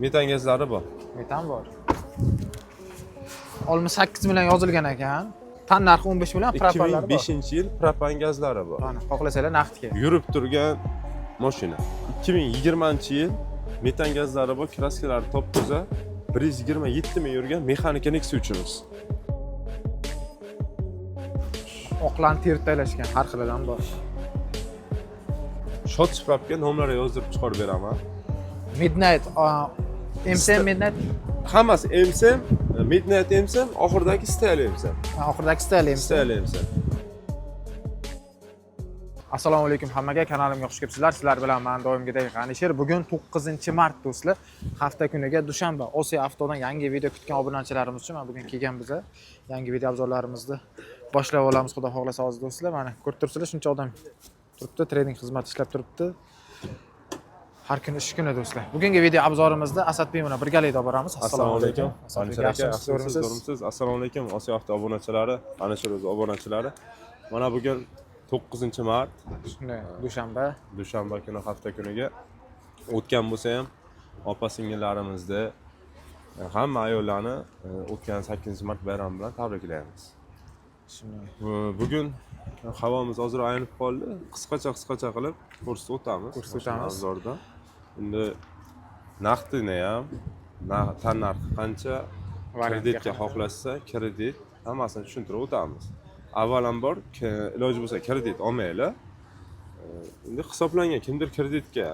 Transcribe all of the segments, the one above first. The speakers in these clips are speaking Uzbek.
Metan gazlari bor. Metan bor. 68 million yozilgan ekan. Tan narxi 15 million, propanlari bor. 2005-yil, propan gazlari bor. Mana, xohlasanglar naqdga. Yurib turgan mashina. 2020-yil, metan gazlari bor, kraskalari top-toza, 127 ming yurgan mexanika Nexia 3-imiz. Oqlarni terib tashlashgan, har xilidan bor. Счёт справка nomlari yozdirib chiqarib beraman. Midnight, MCM Midnight, Hammasi MCM, Midnight MCM, oxiridagi Style MCM. Ha, oxiridagi Style MCM. Style MCM. Assalomu alaykum hammaga, kanalimga xush kelibsizlar. Sizlar bilan men doimgidek G'anisher. Bugun 9-mart do'stlar, hafta kuniga dushanba. Osiyo Avtodan yangi video kutgan obunachilarimiz uchun mana bugun kelgan biza yangi video обзор larimizni boshlab olamiz, xudo xohlasa hozir do'stlar. Mana ko'rib turibsizlar, shuncha odam turibdi, trading xizmati ishlab turibdi. Har kuni ish kuni do'stlar. Bugungi video обзор imizda Asadbek bilan birgalikda olib boramiz. Assalomu alaykum. Asadbek, Alisher aka, yaxshimisiz, yaxshimisiz, zo'rmisiz? zo'rmisiz? Assalomu alaykum Osiyo Avto obunachilari, Alisher o'zi obunachilari. Mana bugun 9-mart, Shunday, dushanba. Dushanba kuni, hafta kuniga o'tgan bo'lsa ham opa singillarimizni, hamma ayollarni o'tgan 8-mart bayrami bilan tabriklaymiz. Shunday. Bugun havomiz ozroq aynib qoldi. Qisqacha qisqacha qilib ko'rsatib o'tamiz. Ko'rsatib o'tamiz. Mashina обзор ida. Endi naqdini ham, tan narxi qancha, Variantga kreditga qanaqa? xohlashsa kredit, hammasini tushuntirib o'tamiz. Avvalambor iloji bo'lsa kredit olmanglar. Endi hisoblangan kimdir kreditga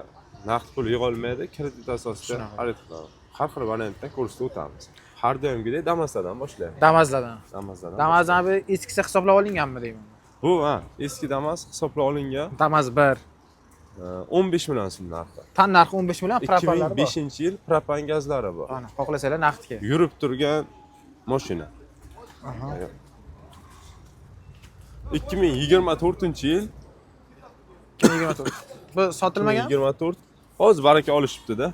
naqd pul yig'olmaydi, kredit asosida Shunaqa. xarid qiladi. Har xil variantda ko'rsatib o'tamiz. Har doimgidek Damaslardan boshlaymiz. Damazlardan. Damaslardan. Damazdan bir eskisi hisoblab olinganmi deyman. Bu ha, eski Damas hisoblab olingan. Damas 1. 15 million so'm narxi. Tan narxi 15 million, propanlari bor. 2005-yil, propan gazlari bor. Mana, xohlasanglar naqdga. Yurib turgan mashina. 2024-yil. 2024. Bu sotilmagan? 2024. Hozir baraka olishibdi-da.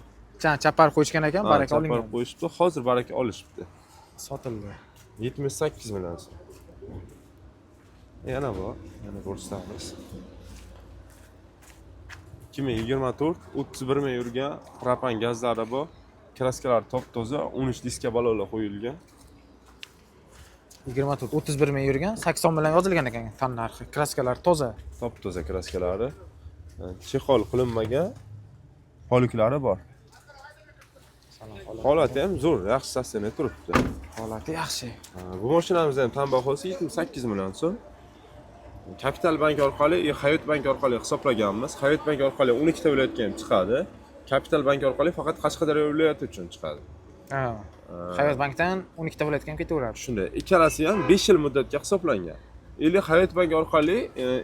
Chapar qo'yishgan ekan, Ha, baraka chapar olingan. qo'yishibdi, hozir baraka olishibdi. Sotildi. 78 million so'm. Yana bor, yana ko'rsatamiz. 2024, 31 ming yurgan, propan gazlari bor. Kraskalari top-toza, 13 diska balonlar qo'yilgan. 24, 31 ming yurgan, 80 million yozilgan ekan tan narxi. Kraskalar toza. Top-toza kraskalari. Чехол qilinmagan. Poliklari bor. Salom holat. Holati ham zo'r, yaxshi состояние turibdi. Holati yaxshi. Ha, bu mashinamizni ham tan bahosi 78 million so'm. Kapital bank orqali, Hayot bank orqali hisoblaganmiz. Hayot bank orqali 12 ta viloyatga ham chiqadi. Kapital bank orqali faqat Qashqadaryo viloyati uchun chiqadi. Ha. Hayot bankdan 12 ta viloyatga ham ketaveradi. Shunday, ikkalasi ham 5 yil muddatga hisoblangan. Или Hayot bank orqali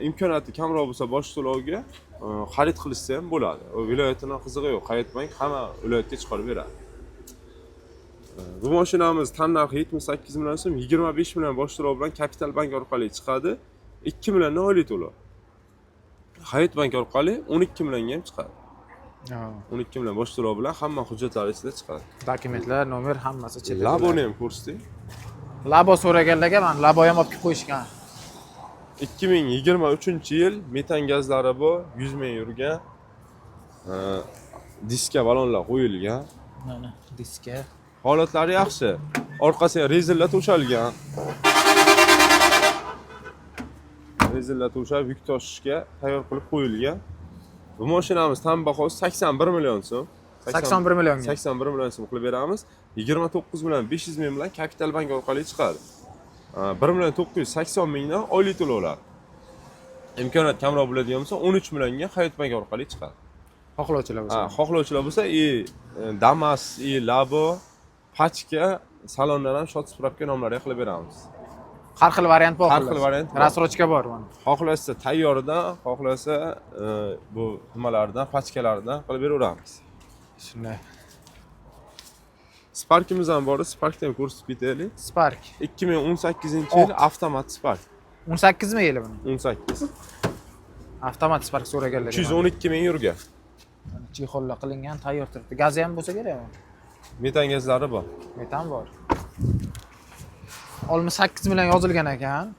imkoniyati kamroq bo'lsa bosh to'lovga xarid qilishsa ham bo'ladi. U viloyatini qizig'i yo'q. Hayot bank hamma viloyatga chiqarib beradi. Bu mashinamiz tan narxi 78 million so'm, 25 million bosh to'lov bilan Kapital bank orqali chiqadi. 2 milliondan oylik to'lov. Hayot bank orqali 12 millionga ham chiqadi. 12 million bosh to'lov bilan hamma hujjatlari ichida chiqadi. Dokumentlar, nomer hammasi chetda. Laboni ham ko'rsating. Labo so'raganlarga mana Labo ham olib kelib qo'yishgan. 2023-yil, metan gazlari bor, 100 ming yurgan. Diska balonlar qo'yilgan. Mana diska. Holatlari yaxshi. Orqasiga rezinlar to'shalgan. Rezinlar to'shab yuk toshishga tayyor qilib qo'yilgan. Bu mashinamiz tan bahosi 81 million so'm. 81 millionga. 81 million so'm qilib beramiz. 29 million 500 ming bilan Kapital bank orqali chiqadi. 1 million 980 mingdan oylik to'lovlar. Imkoniyat kamroq bo'ladigan bo'lsa, 13 millionga Hayot bank orqali chiqadi. Xohlovchilar bo'lsa. Ha, xohlovchilar bo'lsa, и Damas, и Labo, pachka salondan ham счёт справка nomlari qilib beramiz. Har xil variant bor. Har xullas. xil variant bor. Рассрочка bor mana. Xohlasa tayyordan, xohlasa bu nimalardan, pachkalaridan qilib beraveramiz. Shunday. Sparkimiz ham bor, Sparkni ham ko'rsatib ketaylik. Spark. 2018-yil, Oq. avtomat Spark. 18 mi yili buni? 18. Avtomat Spark so'raganlar. 312 ming yurgan. Чехол lar qilingan, tayyor turibdi. Gazi ham bo'lsa kerak u. Metan gazlari bor. Metan bor. 68 million yozilgan ekan.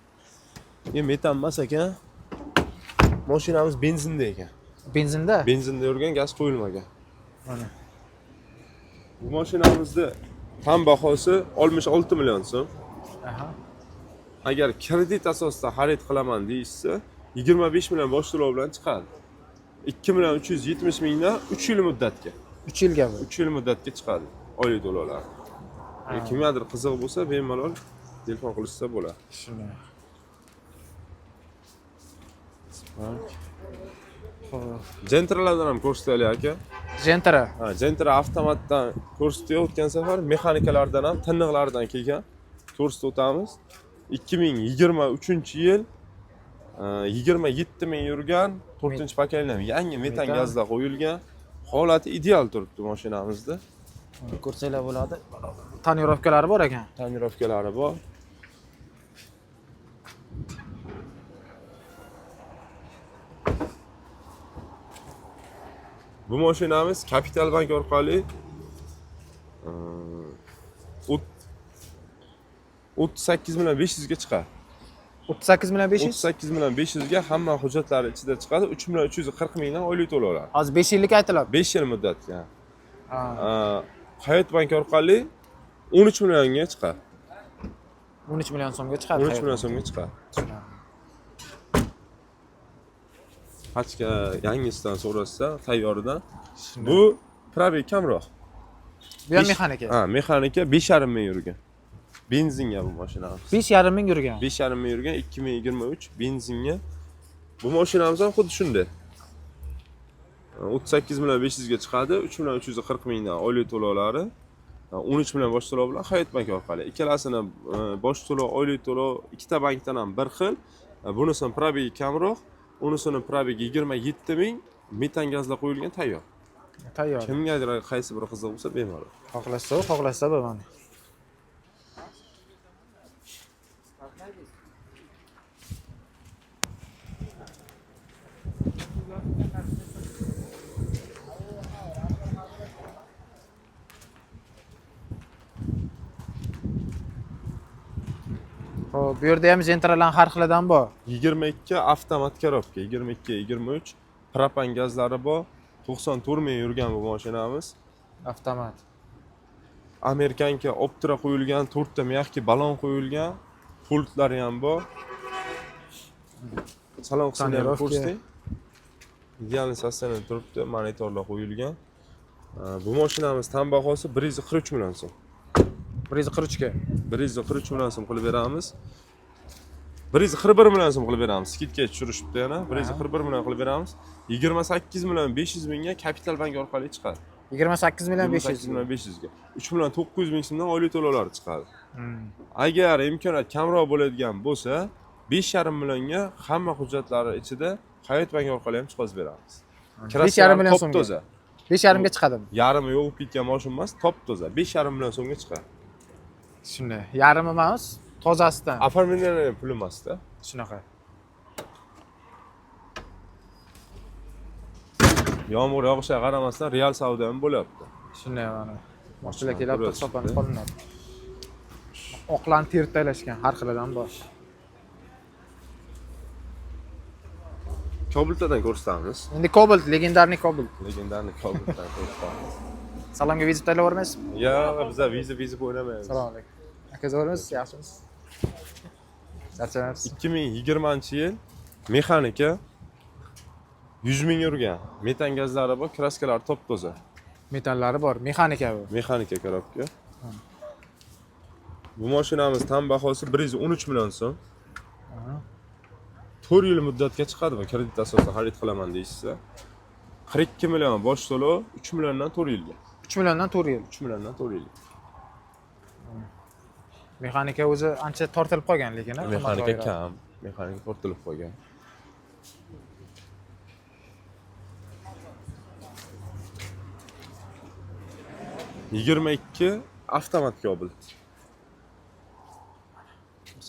Metan emas ekan. Mashinamiz benzinda ekan. Benzinda. Benzinda yurgan, gaz qo'yilmagan. Mana. Bu mashinamizni tam bahosi 66 million so'm. Aha. Agar kredit asosida xarid qilaman deyishsa, 25 million bosh to'lov bilan chiqadi. 2 million 370 mingdan 3 yil muddatga. 3 yilga bu. 3 yil muddatga chiqadi oylik to'lovlar. Kimgadir qiziq bo'lsa, bemalol telefon qilishsa bo'ladi. Shunday. Xo'p. Gentralardan ham ko'rsataylik aka. Gentra. Ha, Gentra avtomatdan ko'rsatdik o'tgan safar, mexanikalardan ham, tiniqlardan kelgan. Ko'rsatib o'tamiz. 2023-yil 27 ming yurgan, 4-pokoleniya yangi metan Metan. gazda qo'yilgan. Holati ideal turibdi mashinamizda. Ko'rsanglar bo'ladi. Tonirovkalari bor ekan. Tonirovkalari bor. Bu mashinamiz Capital Bank orqali 38 million 500 ga chiqadi. 38 million 500. 38 million 500 ga hamma hujjatlari ichida chiqadi. 3 million 340 mingdan oylik to'lovlar. Hozir 5 yillik aytiladi. 5 yil muddatga. Ha. Hayot Bank orqali 13 millionga chiqadi. 13 million so'mga chiqadi. 13 million so'mga chiqadi. Pachka yangisidan so'rashsa, tayyoridan. Bu probeg kamroq. Bu ham mexanika. Ha, mexanika 5,5 ming yurgan. Benzinga bu mashinamiz. 5,5 ming yurgan. 5,5 ming yurgan 2023 benzinga. Bu mashinamiz ham xuddi shunday. 38 million 500 ga chiqadi, 3 million 340 mingdan oylik to'lovlari, 13 million bosh to'lov bilan Hayot Bank orqali. Ikkalasini bosh to'lov, oylik to'lov ikkita bankdan ham bir xil. Bunisini probegi kamroq, unisini probegi 27 ming, metan gazlar qo'yilgan tayyor. Tayyor. Kimgadir qaysi biri qiziq bo'lsa bemalol. Xohlasa u, xohlasa bu mana. Xo'p, bu yerda ham Gentralarning har xilidan bor. 22 avtomat korobka, 22 23 propan gazlari bor. 94 ming yurgan bu mashinamiz. Avtomat. Amerikanka Optra qo'yilgan, 4 ta mягкий balon qo'yilgan, pultlari ham bor. Salon qismini ham Tonirovka. ko'rsating. Ideal sostoяние turibdi, monitorlar qo'yilgan. Bu mashinamiz tan bahosi 143 million so'm. 143 ga. 143 million so'm qilib beramiz. 141 million so'm qilib beramiz. Skidga tushirishibdi yana. 141 million qilib beramiz. 28 million 500 mingga Capital Bank orqali chiqadi. 28 million 500. 28 million 500 ga. 3 million 900 ming so'mdan oylik to'lovlar chiqadi. Hmm. Agar imkoniyat kamroq bo'ladigan bo'lsa, 5,5 millionga hamma hujjatlari ichida Hayot Bank orqali ham chiqazib beramiz. 5,5 million top so'mga. toza. 5,5 ga chiqadimi? Yarmi yo'q ketgan mashina emas, top toza. 5,5 million so'mga chiqadi. Shunday. Yarmi emas, tozasidan. Оформление puli emasda. Shunaqa. Yomg'ir yog'ishiga qaramasdan real savdo ham bo'lyapti. Shunday mana. Mashina kelyapti, Ko'ryapsiz, hisoblanib qolinadi. Oqlarni terib tashlashgan, har xilidan bor. Kobaltlardan ko'rsatamiz. Endi Cobalt, legendarniy Cobalt. Legendarniy Kobaltdan ko'rsatamiz. Salonga vizit tashlab yubormaysizmi? Yo'q, biza viza o'ynamaymiz. Assalomu alaykum. Aka zo'rmisiz, yaxshimisiz? Charchamayapsiz? 2020-yil mexanika 100 ming yurgan. Metan gazlari bor, kraskalari top toza. Metallari bor, mexanika bu. Mexanika korobka. Bu mashinamiz tan bahosi 113 million so'm. 4 yil muddatga chiqadi bu kredit asosida xarid qilaman deyishsa. 42 million bosh to'lov, 3 milliondan 4 yilga. 3 milliondan 4 yil. 3 milliondan 4 yilga. Mexanika o'zi ancha tortilib qolgan lekin, ha, Mexanika qimmatroq. kam, mexanika tortilib qolgan. 22 avtomat Cobalt.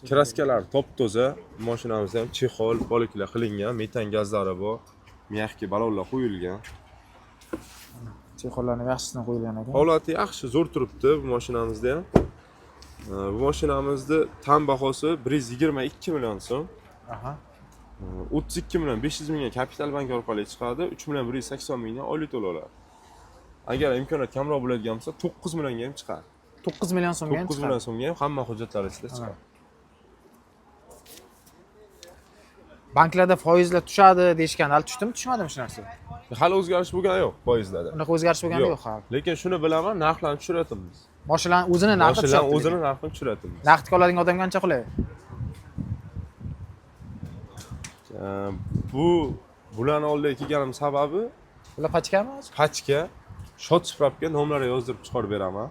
Kraskalar top toza, mashinamizda ham chexol, poliklar qilingan, metan gazlari bor, mягкий balonlar qo'yilgan. Chexollarni yaxshisidan qo'yilgan ekan. Holati yaxshi, zo'r turibdi bu mashinamizda ham. Bu mashinamizni tan bahosi 122 million so'm. Aha. 32 million 500 mingga Capital Bank orqali chiqadi, 3 million 180 mingdan oylik to'lovlar. Agar imkoniyat kamroq bo'ladigan bo'lsa, 9 millionga ham chiqadi. 9 million so'mga ham 9 chiqadi. million so'mga ham hamma hujjatlari ichida chiqadi. Banklarda foizlar tushadi deyishgan, hali tushdimi, tushmadimi shu narsa? Hali o'zgarish bo'lgani yo'q foizlarda. Unaqa o'zgarish bo'lgani yo'q hali. Lekin shuni bilaman, narxlarni tushiryapmiz. Mashinalarning o'zini narxi Mashinalarning tushyapti. o'zini narxini tushiryapmiz. Naqdga oladigan odamga ancha qulay. Bu bularni oldiga kelganim sababi Bular pachkami? Pachka, shot spravka nomlari yozdirib chiqarib beraman.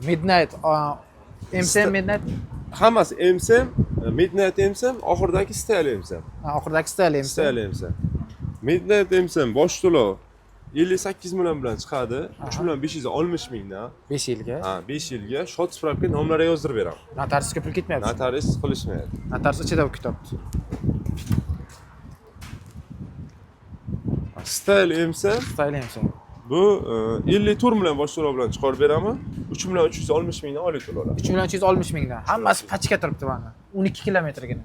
Midnight, MCM Midnight, Hammasi MSM, Midnight MSM, oxiridagi Style MSM. Ha, oxiridagi Style MCM. Style MSM. Midnight MSM bosh to'lov 58 million bilan chiqadi. 3 million 560 mingdan. 5 yilga. Ha, 5 yilga shot spravka nomlari yozdirib beraman. Notariusga pul ketmayapti. Notarius qilishmaydi. Notarius ichida bu kitobni. Style MSM Style MCM. bu 54 million bosh to'lov bilan chiqarib beraman. 3 million 360 mingdan oylik to'lovlar. 3 million 360 mingdan. Hammasi pachka turibdi mana. 12 kilometrgina.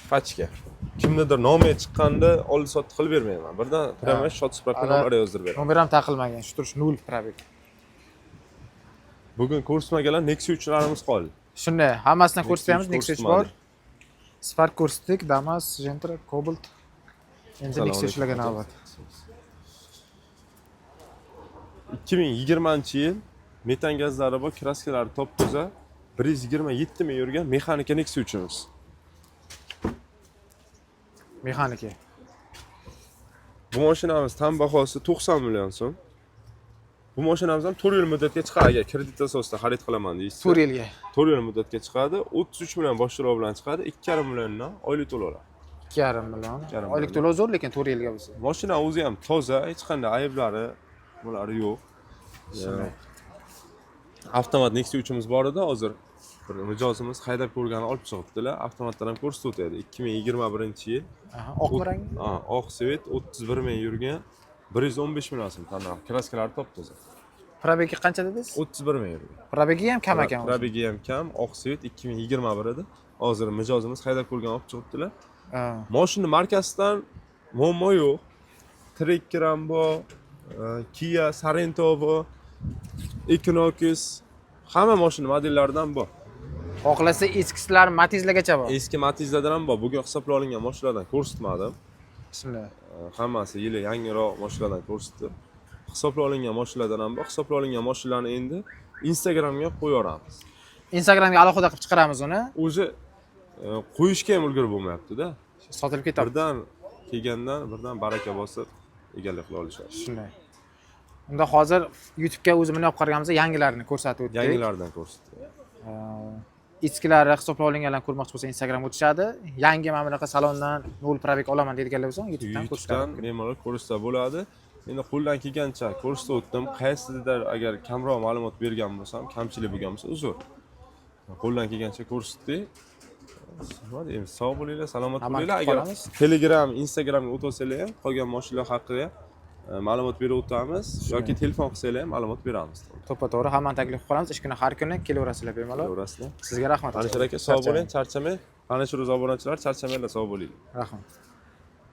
Pachka. Kimnidir nomi chiqqanda oldi sotdi qilib bermayman. Birdan prямо shot spravka Ala- nomlari yozdirib beraman. Nomer ham taqilmagan. Shu turish 0 probeg. Bugun ko'rsatmaganlar Nexia 3larimiz qoldi. Shunday, hammasidan ko'rsatyapmiz. Nexia Nexia 3 3 bor. Spark ko'rsatdik, Damas, Gentra, Cobalt. Endi Nexia 3larga navbat. 2020-yil metan gazlari bor, kraskalari top-toza, 127 ming yurgan mexanika Nexia 3imiz. Mexanika. Bu mashinamiz tan bahosi 90 million so'm. Bu mashinamiz ham 4 yil muddatga chiqadi agar kredit asosida xarid qilaman deysiz. 4 yilga. 4 yil muddatga chiqadi, 33 million bosh to'lov bilan chiqadi, 2,5 milliondan oylik to'lovlar. 2,5 million. 2,5 Oylik million. to'lov zo'r, lekin 4 yilga bo'lsa. Mashina o'zi ham toza, hech qanday ayblari, bulari yo'q. Shunday. Avtomat Nexia 3imiz bor edi, hozir bir mijozimiz haydab ko'rgani olib chiqibdilar. Avtomatdan ham ko'rsatib o'tadi. 2021-yil. Aha, oqmi rangi? Ha, oq svet 31 ming yurgan, 115 million so'm tan narxi. Kraskalari top-toza. Probegi qancha dedingiz? 31 ming yurgan. Probegi ham kam ekan. o'zi. Probegi ham kam, oq svet 2021 edi. Hozir mijozimiz haydab ko'rgan olib chiqibdilar. Ha. Mashina markasidan muammo yo'q. Tracker ham bor, Kia Sorento bor, Equinox, hamma mashina modellaridan bor. Xohlasa eskisilar Matizlargacha bor. Eski Matizlardan ham bor. Bugun hisobga olingan mashinalardan ko'rsatmadim. Bismillah. Hammasi yili yangiroq mashinalardan ko'rsatdim. Hisobga olingan mashinalardan ham bor. Hisobga olingan mashinalarni endi Instagramga qo'yaveramiz. Instagramga alohida qilib chiqaramiz uni. O'zi qo'yishga ham ulgurib bo'lmayapti-da. Sotilib ketadi. Birdan kelgandan birdan baraka bosib egalik qila olishadi. Shunday. Unda hozir YouTube'ga o'zi buni olib qaraganimizda yangilarini ko'rsatib o'tdik. Yangilardan ko'rsatdi. Eskilari hisobga olinganlarni ko'rmoqchi bo'lsa Instagramga o'tishadi. Yangi mana bunaqa salondan nol probeg olaman deydiganlar bo'lsa YouTube'dan YouTube'dan ko'rsatadi. bemalol ko'rsa bo'ladi. Endi qo'ldan kelgancha ko'rsatib o'tdim. Qaysidir agar kamroq ma'lumot bergan bo'lsam, kamchilik bo'lgan bo'lsa uzr. Qo'ldan kelgancha ko'rsatdik. Nima deymiz? Sog' bo'linglar, salomat Hammani bo'linglar. kutib Agar qolamiz. Telegram, Instagramga o'tolsanglar ham qolgan mashinalar haqida ma'lumot berib o'tamiz yoki telefon qilsanglar ham ma'lumot beramiz. To'ppa-to'g'ri hammani taklif qilib qolamiz. Ish kuni har kuni kelaverasizlar bemalol. Kelaverasizlar. Sizga rahmat. Alisher aka, sog' bo'ling, charchamang. Alisher obunachilar, charchamanglar, sog' bo'linglar. Rahmat.